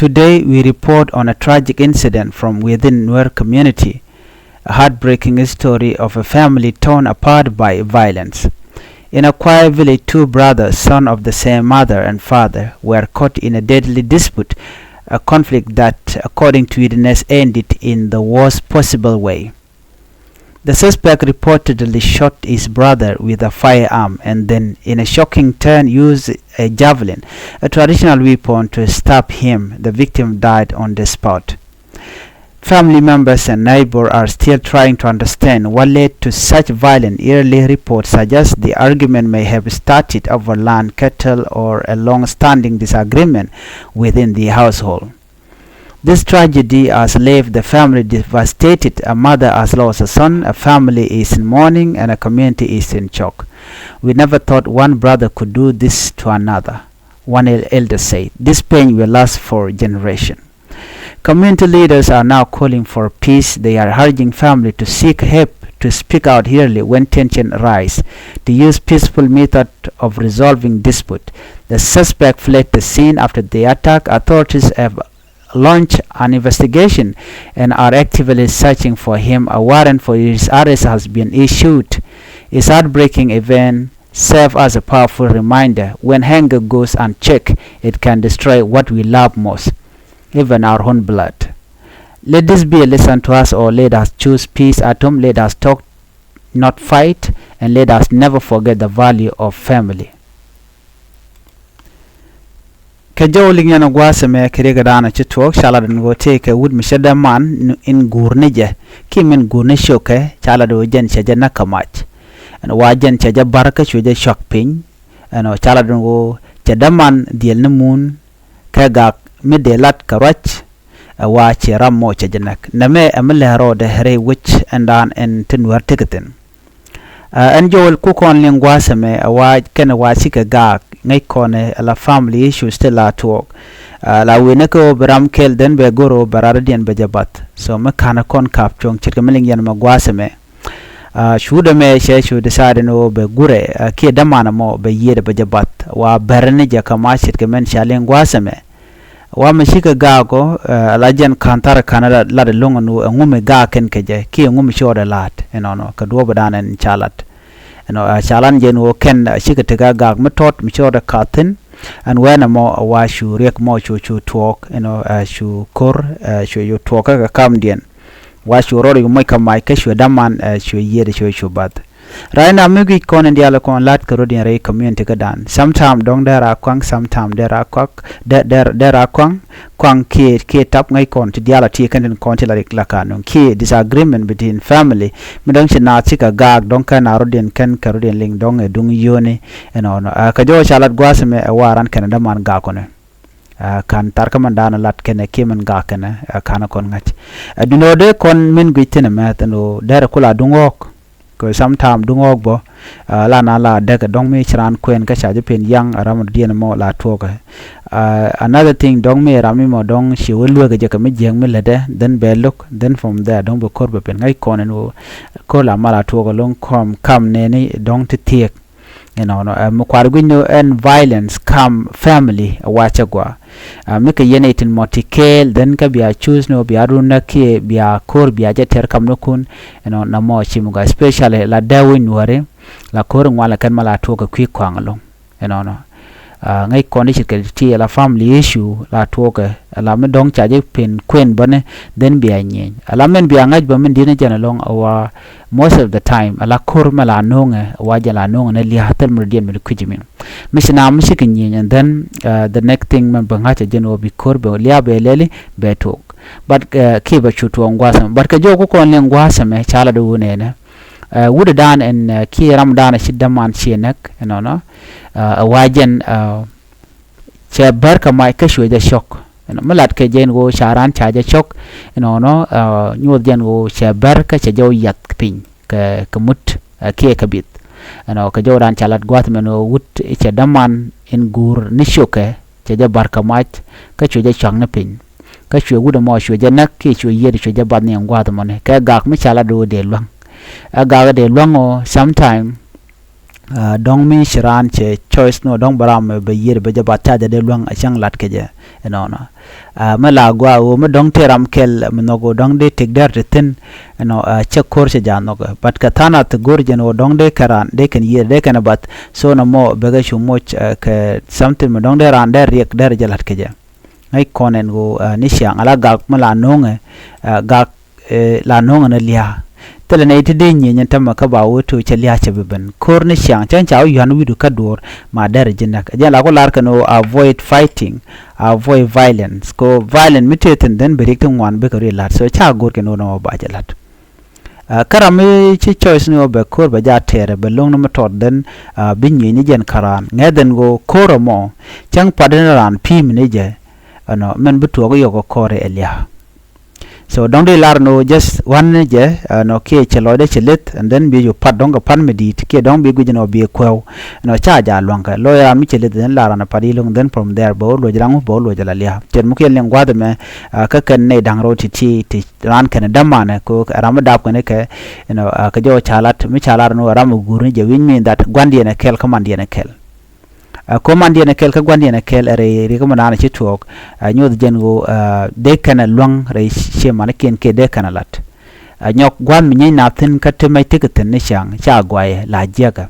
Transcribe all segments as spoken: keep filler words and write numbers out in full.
Today we report on a tragic incident from within Nuer community, a heartbreaking story of a family torn apart by violence. In Akwai village, two brothers, son of the same mother and father, were caught in a deadly dispute, a conflict that, according to witness, ended in the worst possible way. The suspect reportedly shot his brother with a firearm and then, in a shocking turn, used a javelin, a traditional weapon, to stab him. The victim died on the spot. Family members and neighbors are still trying to understand what led to such violence. Early reports suggest the argument may have started over land, cattle, or a long-standing disagreement within the household. This tragedy has left the family devastated. A mother has lost a son, a family is in mourning, and a community is in shock. We never thought one brother could do this to another, one el- elder said. This pain will last for generations. Community leaders are now calling for peace. They are urging family to seek help, to speak out early when tension rise, to use peaceful method of resolving dispute. The suspect fled the scene after the attack. Authorities have launched an investigation and are actively searching for him. A warrant for his arrest has been issued. This heartbreaking event serve as a powerful reminder. When anger goes unchecked, it can destroy what we love most, even our own blood. Let this be a lesson to us all. Let us choose peace at home. Let us talk, not fight, and let us never forget the value of family. Kɛ jɔw liŋ yɛn ɛ gua̱a̱th ɛmɛ kɛ riɛk ɛ da̱a̱n ɛ ci tuɔɔk, ca lat ɛn ɣöö tëëkɛ wut mi cɛ däman in guur ni jɛ kiɛ min guur ni ciökɛ, ca lat ɣöö jɛn cɛ jɛ näk kä mac. Ɛn wa jɛn cɛ jɛ ba̱r kä cuɛ jɛ cuak piny. Ɛn ɔ ca lat ɛn ɣöö cɛ däman dhiel ni mun kɛ gak mi dee lat kɛ ruac. Ɛ wa ciɛ ram mɔ cɛ jɛ näk. Nɛmɛ ɛ mi lɛ̱̈ɛ̱̈ rɔɔdɛ rɛy wec ɛn da̱a̱n ɛn ti Nuäär tekɛ thi̱n. Ɛ, ɛn jɔwäl ku kɔn liŋ gua̱a̱th ɛmɛ, ɛ wa kɛn ɛ wa cikɛ gaak ŋäc kɔn ɛ la family issues ti la tuɔɔk. Ɛ, la wëë ni kä ɣöö bi ram kɛl dhän bɛ go̱r ɣöö bɛ rardiɛn bɛ jɛ bath. So mi ka̱n ɛ kɔn ka̱p cuɔ̱ŋ ce̱tkɛ mi liŋ yɛn ɛmɛ gua̱a̱th ɛmɛ. Ɛ, cuut ɛmɛ cɛ cu decide ni ɣöö bɛ gurɛ, ɛ, kiɛ däman ɛmɔ bɛ yiëëdɛ bɛ jɛ bath. Wa bɛr ni jɛ kä mac ce̱tkɛ min ca liŋ gua̱a̱th ɛmɛ. Wa mi cikɛ gaak ɔ, ɛ, la jɛn ka̱n thar ka̱n lat, lat ɛlɔ̱ŋ ɛn ɣöö ɛŋu mi gaak kɛn kɛ jɛ kiɛ ɛŋu mi cɔɔdɛ la̱a̱t ɛnɔnɔ kɛ duɔ̱ɔ̱p ɛ da̱a̱n ɛn ca lat. Ɛnɔ, ɛ, ca lat jɛn ɣöö kɛn, ɛ, cikɛ tekɛ gaak mi tɔt mi cɔɔdɛ ka̱th thi̱n. Ɛn wɛɛn ɛmɔ ɛ wa cu riɛk mɔ cu cu tuɔɔk ɛnɔ, ɛ, cu ko̱r, ɛ, cu cu tuɔɔk kä kɛ kamdiɛn. Wa cu rɔɔd cu moc kä mac kä cuɛ däman, ɛ, cuɛ yiëëdɛ cuɛ cu bath. Right now mi guic kɔn in diaal kɔn la̱t kɛ rɔ̱diɛn rɛy community kädan. Sometime dɔ̱ŋ dee ra kuaŋ, sometime dee ra kuak, dee, dee, dee ra kuaŋ, kuaŋ kiɛ, kiɛ tap ŋäc kɔn ti diaal a ti kɛn tin kɔn ti la rik la kanun. Kiɛ disagreement between family. Mi dɔ̱ŋ ci naath cikɛ gaak dɔ̱ŋ kɛn a rɔ̱diɛn kɛn kɛ rɔ̱diɛn liŋ dɔ̱ŋ ɛ duŋ yio̱o̱ni. Ɛnɔnɔ. Ɛ, kɛ jɔw ca lat gua̱a̱th ɛmɛ ɛ wa ran kɛn däman gaak kɔn ɛ. Ɛ, ka̱n thar kä min da̱a̱n lat kɛn ɛ kiɛ min gaak kɛn ɛ, ɛ, ka̱n kɔn ŋa̱c. Ɛ, duundɛ ɣöö dee kɔn min guic thi̱n ɛmɛ thi̱n ɣöö derɛ ku la duŋ ɣɔ̱ɔ̱k. Kɛ sometime duŋ ɣɔ̱ɔ̱k bä, ɛ, la na la däk ɛ dɔ̱ŋ mi ci raan kuɛn kä ca jɛ pen yaŋ ɛ ram diɛn mɔ la tuɔɔkɛ. Ɛ, another thing dɔ̱ŋ mi ram mi mɔ dɔ̱ŋ ci wä lueek ɛ jɛ kɛ mi jiääk mi lätdɛ, then bɛ lo̱k, then from there dɔ̱ŋ bɛ ko̱r bɛ pen ŋäc kɔn ɛn ɣöö ko̱r la ma la tuɔɔkɛ lo̱ŋ kɔm kam nɛɛni dɔ̱ŋ ti thiëëk. Ɛnɔnɔ, ɛ, mi kua̱r gui̱ny ni ɛn violence kam family ɛ wa cɛ gɔaa. Ɛ, mi kɛ yɛn ɛ tin mɔ ti kɛɛl, then kä bia choose ni ɣöö bia run näk kiɛ bia ko̱r bia jɛ tɛr kamnikun. Ɛnɔnɔ mɔ ci mi gɔaa, especially la dee wi̱ny Nuääri, la ko̱r ŋualɛ kɛn ma la tuɔɔkɛ kui̱ kɔaŋ ɛlɔ̱ŋ. Ɛnɔnɔ. Ɛ, ŋäc kɔn i̱ ce̱tkɛ ti ɛ la family issue la tuɔɔkɛ, ɛ la mi dɔ̱ŋ ca jɛ pen kuën bäni, then bia nyieny. Ɛ la min bia ŋa̱c bä min di̱t ni jɛn ɛlɔ̱ŋ ɛ wa most of the time, ɛ la ko̱r mɛ la no̱o̱ŋɛ, ɛ wa jɛn la no̱o̱ŋɛ ni lia̱a̱ thil mi rɔ̱diɛn mi di kui̱c mi. Mi ci na mi cikɛ nyieny, and then, ɛ, the next thing mɛ bɛ ŋa̱c ɛ jɛn ɣöö bi ko̱r bɛ lia̱a̱ bɛ lɛli bɛ tuɔɔk. But, ɛ, kiɛ bɛ cu tuɔɔk gua̱a̱th ɛmɛ. But kɛ jɔw ku kɔn liŋ gua̱a̱th ɛmɛ ca la di wun ɛnɛ. Ɛ, wut ɛ da̱a̱n ɛn, ɛ, kiɛ ram da̱a̱n ɛ ci däman ciɛ näk, ɛnɔnɔ. Ɛ, ɛ wa jɛn, ɛ, cɛ bär kɛ mac kä cuɛ jɛ cɔk. Ɛnɔ, mi lat kɛ jɛn ɣöö ca raan ca jɛ cɔk, ɛnɔnɔ, ɛ, nyuɔth jɛn ɣöö cɛ bär kä cɛ jɛ wä yath piny kɛ, kɛ mut, ɛ, kiɛ kɛ bith. Ɛnɔ, kɛ jɔwdan ca lat gua̱th mɛn ɣöö wut cɛ däman in guur ni ciökɛ, cɛ jɛ bär kɛ mac, kä cuɛ jɛ cua̱ŋ ni piny. Kä cuɛ wut ɛmɔ cuɛ jɛ näk, kiɛ cuɛ yiëëd cuɛ jɛ bath ni ɛn gua̱th ɛmɔni. Kɛ gak mi ca lat ɣöö dee luäŋ. Ɛ gak dee luäŋ ɣöö sometime Dɔ̱ŋ mi ci raan cɛ choice ni ɣöö dɔ̱ŋ bɛ ram bɛ yiëër bɛ jɛ bath ca jɛ dee luäŋ a cäŋ lat kɛ jɛ. Ɛnɔnɔ. Mɛ la gɔaa ɣöö mi dɔ̱ŋ tëë ram kɛl mi nhɔk ɣöö dɔ̱ŋ dee tëk dɛr ti thi̱n. Ɛnɔ cɛ ko̱r cɛ jaa nhɔk. But kɛ tha̱a̱ŋ nath go̱r jɛn ɣöö dɔ̱ŋ dee kɛn raan dee kɛn yiëër dee kɛn bath. So nɔmɔ bɛ kɛ cu moc kɛ something mi dɔ̱ŋ dee raan dee riɛk dee rɛ jɛ la̱t kɛ jɛ. Ŋäc kɔn ɛn ɣöö ni ciaŋ ala gak mi la no̱o̱ŋɛ gak la no̱o̱ŋɛ ni lia̱a̱. Thilɛ nɛy ti dee nyieny ɛn tämɛ kä ba wee to̱o̱c cɛ lia̱a̱ cɛ bi ben. Ko̱r ni ciaŋ cäŋ ca wä yua̱n wi̱du kä duɔ̱ɔ̱r ma derɛ ji̱ näk. Jɛn la ku lar kɛn ɣöö avoid fighting, avoid violence. Ko violence mi tëë thi̱n dhän bi riɛk ti ŋuan bikɛ ruëë la̱t. So ca go̱o̱r kɛn ɣöö nɔmɔ ba jɛ la̱t. Kä ram mi ci choice ni ɣöö bɛ ko̱r bɛ jaa tɛɛrɛ bɛ lo̱ŋ ni mi tɔt dhän bi nyieny ni jɛn kä raan ŋɛ̈th ɛn ɣöö ko̱r ɛmɔ cäŋ pat ni raan pi̱i̱m ni jɛ. Ɛnɔ mɛn bi tuɔɔk i̱ yɔk ɛ kɔɔrɛ ɛ lia̱a̱. So dɔ̱ŋ di lar ni ɣöö just wan ni jɛ ɛnɔ kiɛ cɛ lɔcdɛ cɛ leth and then bi cu pat dɔ̱ŋ kɛ pat mi di̱i̱t kiɛ dɔ̱ŋ bi guic ni ɣöö bi kuɛw. Ɛnɔ ca jaa lua̱ŋkɛ lo̱c raan mi cɛ leth then lar raan ɛ pat i̱ lo̱ŋ then from there bɛ wä luɔc raŋ bɛ wä luɔc ala lia̱a̱. Cɛn mi kiɛ liŋ gua̱th ɛmɛ kä kɛn nɛy da̱ŋ rɛw ti̱ti̱ ti raan kɛn dämanɛ kɛ ram mi dap kɛn kɛ. Ɛnɔ kɛ jɔw ca lat mi ca lar ni ɣöö ram mi guur ni jɛ wi̱ny mi that gua̱ndiɛn ɛ kɛl kä mandiɛn ɛ kɛl. Ɛ ko̱mandiɛn ɛ kɛl kä gua̱ndiɛn ɛ kɛl ɛ rɛy riɛk mi naan ci tuɔɔk. Ɛ nyoth jɛn ɣöö dee kɛn ɛ luäŋ rɛy ciemanikiɛn kiɛ dee kɛn ɛ la̱t. Ɛ nyɔk gua̱n mi nyieny nath thi̱n kä ti mɛc tekɛ thi̱n ni ciaŋ ca guayɛ la jiäkɛ.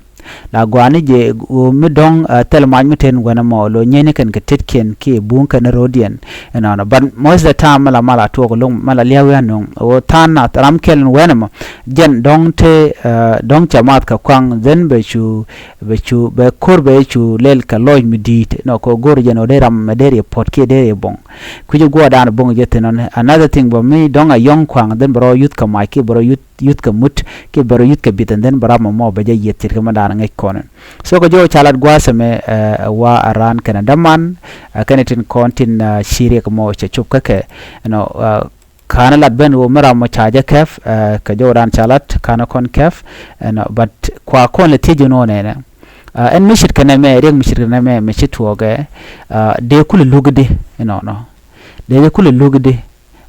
La gua̱a̱ni jɛ ɣöö mi dɔ̱ŋ thil mac mi ten gua̱n ɛmɔ lo̱ nyieny ni kɛn kɛ tetkiɛn kiɛ buŋ kɛn ro̱o̱diɛn. Ɛnɔnɔ but most of the time mi la mal a tuɔɔk lo̱ŋ mal a lia̱a̱ wi̱i̱ anöŋ ɣöö tha̱a̱n nath ram kɛl in wɛn ɛmɔ. Jɛn dɔ̱ŋ te dɔ̱ŋ ca math kɛ kuaŋ then bɛ cu bɛ cu bɛ ko̱r bɛ cu lɛl kɛ lɔc mi di̱i̱t nɔ kɛ go̱r jɛn ɔ dee ram mɛ dee riɛ puɔt kiɛ dee riɛ boŋ. Kui̱cä guɔɔdan boŋ jɛ thi̱n ɔni another thing bä mi dɔ̱ŋ a yɔ̱ŋ kuaŋ then bɛ rɔ yuth kɛ mac kiɛ bɛ rɔ yuth yuth kɛ mut kiɛ bɛ rɔ yuth kɛ bith and then bɛ ram mɔ bɛ jɛ yieth ce̱tkɛ mɛ daan ŋäc kɔn. So kɛ jɔw ca lat gua̱a̱th ɛmɛ ɛ wa a raan kɛnɛ däman. Ɛ kɛnɛ tin kɔn tin ci riɛk mɔ cɛ cop kä kɛ ɛnɔ. Ka̱n lat ben ɣöö mi ram mɔ ca jɛ kɛp kɛ jɔwdan ca lat ka̱n kɔn kɛp. Ɛnɔ but kua kɔn lɛ thiec inɔ nɛnɛ. Ɛn mi ce̱tkɛ nɛmɛ riɛk mi ce̱tkɛ nɛmɛ mi ci tuɔɔkɛ dee kulɛ luk di inɔnɔ. Dee jɛ kulɛ luk di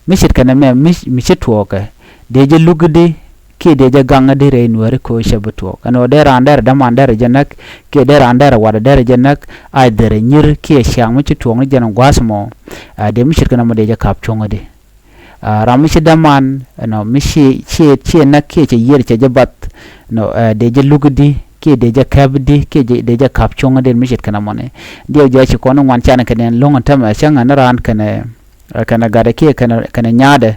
mi ce̱tkɛ nɛmɛ mi ci tuɔɔkɛ dee jɛ luk di kiɛ dee jɛ gaŋ di rɛy nuääri ko̱ cɛ bi tuɔɔk ɛn ɣöö dee raan derɛ däman derɛ jɛ näk kiɛ dee raan derɛ watdɛ derɛ jɛ näk. Ay derɛ nyir kiɛ ciaŋ mi ci tuɔɔk ni jɛn gua̱a̱th mɔ. Dee mi ce̱tkɛ nɛmɔ dee jɛ ka̱p cuɔ̱ŋ di. Ram mi ci däman ɛnɔ mi ci ci ci näk kiɛ cɛ yiër cɛ jɛ bath. Ɛnɔ dee jɛ luk di kiɛ dee jɛ kɛp di kiɛ dee jɛ ka̱p cuɔ̱ŋ di mi ce̱tkɛ nɛmɔ ni. Diɛw jɛ ci kɔn ŋuan can kɛ nɛn lo̱ŋ ɛn tämɛ cäŋ ɛn raan kɛnɛ kɛnɛ gatdɛ kiɛ kɛnɛ kɛnɛ nyaatdɛ.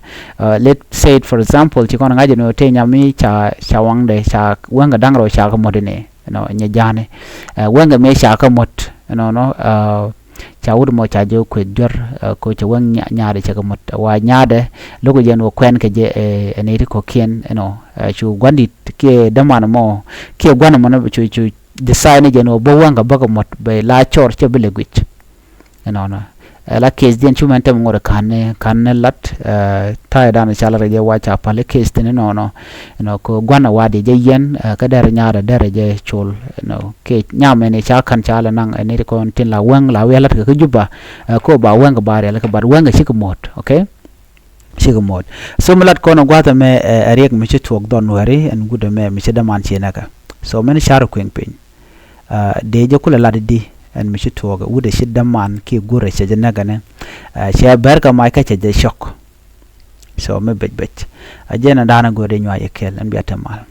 Let say it for example ci kɔn ŋa̱c ɛn ɣöö tëë nyam mi ca ca waŋdɛ ca wäŋkɛ da̱ŋ rɛw ca kɛ muɔ̱t ɛnɛ ɛnɔ nyɛ ja̱a̱ni. Wäŋkɛ mëë ca kɛ muɔ̱t ɛnɔnɔ. Ca wut mɔ ca jɛ kueth juär ko cɛ wäŋ nyaatdɛ cɛ kɛ muɔ̱t wa nyaatdɛ. Lo̱k jɛn wä kuɛn kɛ jɛ ɛn iti kɔ̱kiɛn ɛnɔ. Cu gua̱ndit kiɛ däman mɔ kiɛ gua̱n mɔ ni cu cu decide ni jɛn wä bä wäŋkɛ bäkɛ muɔ̱t bɛ la cɔr cɛ bi lɛ guic. Ɛnɔnɔ ɛ la case diɛn cu mɛn tɛm ŋot ka̱n ni ka̱n ni lat. Ta̱yɛ dan ca lat kɛ jɛ wa ca pal i̱ case thin ɛnɔnɔ. Ɛnɔ kɛ gua̱n a wa di jɛ yɛn kä derɛ nyaarɛ derɛ jɛ col. Ɛnɔ kɛ nyamɛ ni ca ka̱n ca lɛ naŋ ɛn ni ti kɔn tin la wäŋ la wi̱i̱ lat kɛ kä Juba. Ko ba wäŋ kɛ ba riɛl kɛ bat wäŋ kɛ cikɛ muɔ̱t. Okay. Cikɛ muɔ̱t. So mi lat kɔn ɛ gua̱th ɛmɛ ɛ riɛk mi ci tuɔɔk dhɔn wääri ɛn guut ɛmɛ mi ci däman ci näkɛ. So mɛn car kueŋ piny. Dee jɛ kulɛ lat di ɛn mi ci tuɔɔkɛ wut ɛ ci däman kiɛ gurɛ cɛ jɛ näk ɛnɛ. Cɛ bɛr kɛ mac kä cɛ jɛ cɔk. So mi bec bec a jɛn ɛn da̱a̱n ɛ go̱o̱r di nyuac ɛ kɛl ɛn bia te mal.